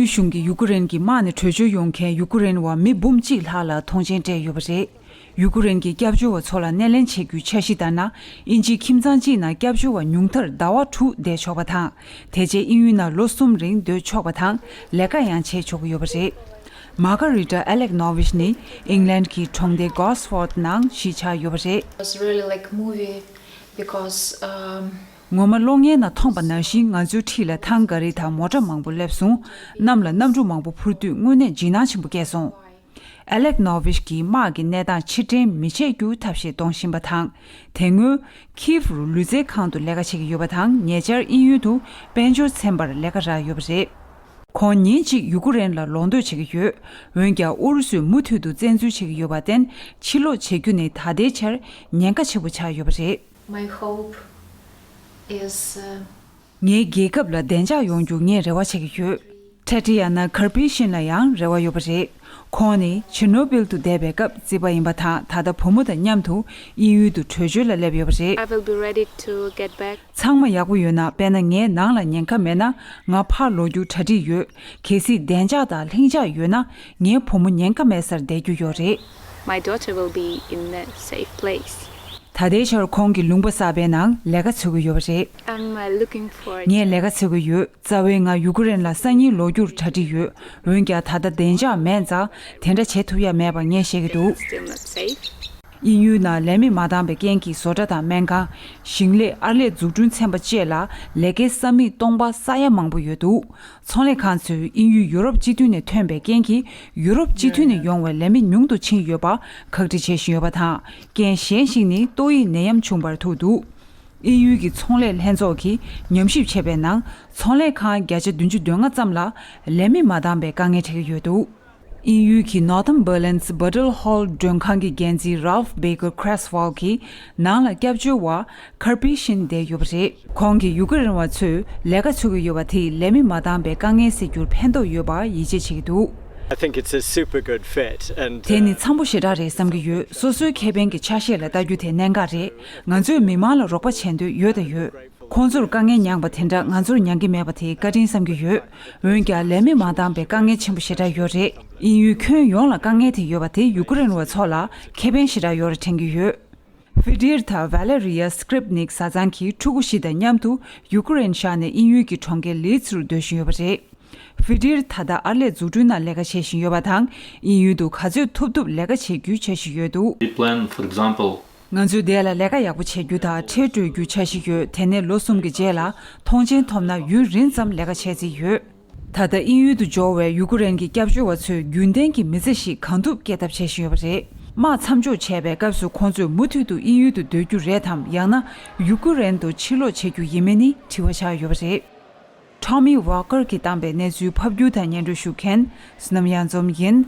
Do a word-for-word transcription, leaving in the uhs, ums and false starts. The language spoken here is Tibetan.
གཞུང་གིས་ཡུ་ཀེ་རེན་གྱི་དམག་ནས་བྲོས་བྱོལ་ཡོང་མཁན་ཡུ་ཀེ་རེན་བ་མི་འབུམ་གཅིག་ལྷག་ལ་ཐོངས་མཆན་སྤྲད་ཡོད་པ་རེད། ཡུ་ཀེ་རེན་གྱི་སྐྱབས་བཅོལ་བ་ཚོ་ལ་སྣེ་ལེན་བྱེད་རྒྱུའི་འཆར་གཞི་ལྟར་ན། དབྱིན་ཇིའི་ཁྱིམ་ཚང་གཅིག་ནང་སྐྱབས་བཅོལ་བ་ཉུང་མཐར་ཟླ་བ་དྲུག་བསྡད་ཆོག་པ་དང་། དེ་རྗེས་དབྱིན་ཡུལ་ནང་ལོ་གསུམ་རིང་སྡོད་ཆོག་པ་དང་། ལས་ཀ་ཡང་བྱེད་ཆོག་གི་ཡོད་པ་རེད། མ་ཀ་རི་ཏ་ཨེ་ལེག་ནོ་ཝིཆ་ནི་ཨིང་ལན་གྱི་གྲོང་སྡེ་གོ་སི་ཕོར་ཌི་ནང་གཞིས་ཆགས་ཡོད་པ་རེད། It was really like a movie because um, ངོ་མ་གློག་བརྙན་ནང་མཐོང་པ་ནང་བཞིན་ང་ཚོའི་འཁྲིས་ལ་ཐང་ག་རི་དང་མོ་ཊ་མང་པོ་སླེབས་སོང་། གནམ་ལ་གནམ་གྲུ་མང་པོ་འཕུར་དུས་དངོས་གནས་འཇིགས་སྣང་ཆེན་པོ་སྐྱེས་སོང་། ཨེ་ལེག་ནོ་ཝིཆ་གིས་དམག་གི་གནས་སྟངས་ཕྱིར་དྲན་མི་བྱེད་རྒྱུ་ཐབས་ཤེས་གཏོང་བཞིན་པ་དང་། དེ་སྔོན་ཁིབ་རུ་ལུས་རྩལ་ཁང་དུ་ལས་ཀ་བྱེད་ཀྱི་ཡོད་པ་དང་། ཉེ་ཆར་དབྱིན་ཡུལ་དུ་དཔལ་འབྱོར་ཚན་པར་ལས་ཀ་རག་ཡོད་པ་རེད། ཁོང་ཉིན་གཅིག་ཡུ་ཀེ་རེན་ལ་ལོག་འདོད་བྱེད་ཀྱི་ཡོད། འོན་ཀྱང་ཨུ་རུ་སུས་མུ་མཐུད་དུ་བཙན་འཛུལ་བྱེད་ཀྱི་ཡོད་པར་བརྟེན། ཕྱིར་ལོག་བྱེད་རྒྱུ་ནི་ད་ལྟའི་ཆར་ཉེན་ཁ་ཆེན་པོ་ཆགས་ཡོད་པ་རེད། My hope is uh, ངའི་རྒྱལ་ཁབ་ལ་བདེ་འཇགས་ཡོང་རྒྱུ་ངས་རེ་བ་བྱེད་ཀྱི་ཡོད། ཁྲ་ཏི་ཡ་ན་ཁར་པི་ཤིན་ལ་ཡང་རེ་བ་ཡོད་པ་རེད། ཁོང་ནི་ཆེར་ནོ་བིལ་དུ་བསྡད་པའི་སྐབས་བརྩིས་པ་ཡིན་པ་དང་། ད་ལྟ་བུ་མོ་དང་མཉམ་དུ་དབྱིན་ཡུལ་དུ་བྲོས་བྱོལ་ལ་སླེབས་ཡོད་པ་རེད། I will be ready to get back. ཚང་མ་ཡག་པོ་ཡོད་ན། དཔེར་ན་ངའི་ནང་ལ་ཉེན་ཁ་མེད་ན། ང་ཕར་ལོག་རྒྱུར་གྲ་སྒྲིག་ཡོད། གལ་སྲིད་བདེ་འཇགས་དང་ལྷིང་འཇགས་ཡོད་ན། ངའི་བུ་མོ་ཉེན་ཁ་མེད་སར་བསྡད་རྒྱུ་ཡོད་རེད། My daughter will be in a safe place. ད་ལྟའི་ཆར་ཁོང་གིས་ལུང་པ་གསར་པའི་ནང་ལས་ཀ་འཚོལ་གྱི་ཡོད་པ་རེད། I'm uh, looking forward. ངས་ལས་ཀ་འཚོལ་གྱི་ཡོད། རྩ་བའི་ང་ཡུ་ཀེ་རེན་ལ་སང་ཉིན་ལོག་རྒྱུར་གྲ་སྒྲིག་ཡོད། འོན་ཀྱང་ད་ལྟ་བདེ་འཇགས་མེད་ཙང་། དེ་འདྲ་བྱེད་ཐུབ་ཡ་མེད་པ་ངས་ཤེས་ཀྱི་འདུག། Still not safe. དབྱིན་ཡུལ་ནང་ལས་མི་མ་འདང་པའི་རྐྱེན་གྱིས་བཟོ་གྲྭ་དང་སྨན་ཁང་། ཞིང་ལས། ཨར་ལས་འཛུགས་སྐྲུན་ཚན་པ་བཅས་ལ་ལས་ཀའི་ས་མིག་སྟོང་པ་ས་ཡ་མང་པོ་ཡོད་འདུག། ཚོང་ལས་ཁང་ཚོས་དབྱིན་ཡུལ་ཡུ་རོབ་སྤྱི་མཐུན་ནས་ཐོན་པའི་རྐྱེན་གྱིས། ཡུ་རོབ་སྤྱི་མཐུན་ནས་ཡོང་བའི་ལས་མི་ཉུང་དུ་ཕྱིན་ཡོད་པ་ཁག་དཀྲི་བྱེད་བཞིན་ཡོད་པ་དང་། རྐྱེན་གཞན་ཞིག་ནི་ཏོག་དབྱིབས་ནད་ཡམས་བྱུང་བར་ཐུག་འདུག། དབྱིན་ཡུལ་གྱི་ཚོང་ལས་ལྷན་ཚོགས་ཀྱིས་ཉམས་ཞིབ་བྱས་པའི་ནང་། ཚོང་ལས་ཁང་བརྒྱ་ཆ་བདུན་ཅུ་དོན་ལྔ་ཙམ་ལ་ལས་མི་མ་འདང་པའི་དཀའ་ངལ་འཕྲད་ཀྱི་ཡོད་འདུག། དབྱིན་ཡུལ་གྱི་Northumberland's Buttle Hall མགྲོན་ཁང་གི་འགན་འཛིན་Ralph Baker Creswell གྱིས་ནང་ལ་སྐྱབས་བཅོལ་བ་ཁར་པི་ཤིན་བསྡད་ཡོད་པ་རེད། ཁོང་གིས་ཡུ་ཀེ་རེན་བ་ཚོས་ལས་ཀ་འཚོལ་གྱི་ཡོད་པ་དེས་ལས་མི་མ་འདང་པའི་དཀའ་ངལ་སེལ་རྒྱུར་ཕན་ཐོགས་ཡོད་པར་ཡིད་ཆེས་བྱེད་ཀྱི་འདུག། I think it's a super good fit and དེ་ནི་uh, འཚམ་པོ་ཞེ་དྲག་རེད་བསམ་གྱི་ཡོད། སོ་སོའི་ཁེ་ཕན་གྱི་ཆ་ཤས་ལ་ལྟ་རྒྱུ་དེ་གནད་འགག་རེད། ང་ཚོས་མི་མང་ལ་རོགས་པ་བྱེད་འདོད་ཡོད་དང་ཡོད། ཁོང་ཚོར་དཀའ་ངལ་མྱངས་པ་དེ་འདྲ་ང་ཚོར་མྱང་གི་མེད་པ་དེ་བཀའ་དྲིན་བསམ་གྱི་ཡོད། འོན་ཀྱང་ལས་མི་མ་འདང་པའི་དཀའ་ངལ་ཆེན་པོ་ཞེ་དྲག་ཡོད་རེད། དབྱིན་ཡུལ་ཁྱོན་ཡོངས་ལ་དཀའ་ངལ་དེ་ཡོད་པ་དེ་ཡུ་ཀེ་རེན་བ་ཚོ་ལ་ཁེ་ཕན་ཞེ་དྲག་ཡོད་རེད་དྲན་གྱི་ཡོད། ཧྥི་ཏིར་ཐ་ཝེ་ལེ་རི་ཡ་སི་ཀྲིབ་ནིག་བཟའ་ཚང་གིས་ཕྲུ་གུ་བཞི་དང་མཉམ་དུ་ཡུ་ཀེ་རེན་བཞག་ནས་དབྱིན་ཡུལ་གྱི་གྲོང་ཁྱེར་ལིད་སི་རུ་སྡོད་བཞིན་ཡོད་པ་རེད། ཧྥི་ཏིར་ད་ལྟ་ཨར་ལས་འཛུགས་སྐྲུན་ནང་ལས་ཀ་བྱེད་བཞིན་ཡོད་པ་དང་། དབྱིན་ཡུལ་དུ་ག་ཚོད་ཐུབ་ཐུབ་ལས་ཀ་བྱེད་རྒྱུའི་འཆར་གཞི་ཡོད་འདུག། We plan, for example, ང་ཚོས་འདས་ལ་ལས་ཀ་ཡག་པོ་བྱེད་རྒྱུ་དང་ཁྲལ་སྤྲོད་རྒྱུའི་འཆར་གཞི་ཡོད། དེ་ནས་ལོ་གསུམ་གྱི་རྗེས་ལ་ཐོངས་མཆན་ཐོབ་ན་ཡུན་རིང་ཙམ་ལས་ཀ་བྱེད་རྩིས་ཡོད། ད་ལྟ་དབྱིན་ཡུལ་དུ་འབྱོར་བའི་ཡུ་ཀེ་རེན་གྱི་སྐྱབས་བཅོལ་བ་ཚོས་རྒྱུན་ལྡན་གྱི་མི་ཚེ་ཞིག་གང་ཐུབ་སྐྱེལ་ཐབས་བྱེད་བཞིན་ཡོད་པ་རེད། དམག་མཚམས་འཇོག་བྱས་པའི་སྐབས་སུ་ཁོང་ཚོས་མུ་མཐུད་དུ་དབྱིན་ཡུལ་དུ་སྡོད་རྒྱུ་རེད་དམ། ཡང་ན་ཡུ་ཀེ་རེན་དུ་ཕྱིར་ལོག་བྱེད་རྒྱུ་ཡིན་མིན་ནི་དྲི་བ་ཆགས་ཡོད་པ་རེད། Tommy Walker གིས་བཏང་པའི་གནས་ཚུལ་ཕབ་སྒྱུར་དང་སྙན་སྒྲོན་ཞུ་མཁན་བསོད་ནམས་གཡང་འཛོམས་ཡིན།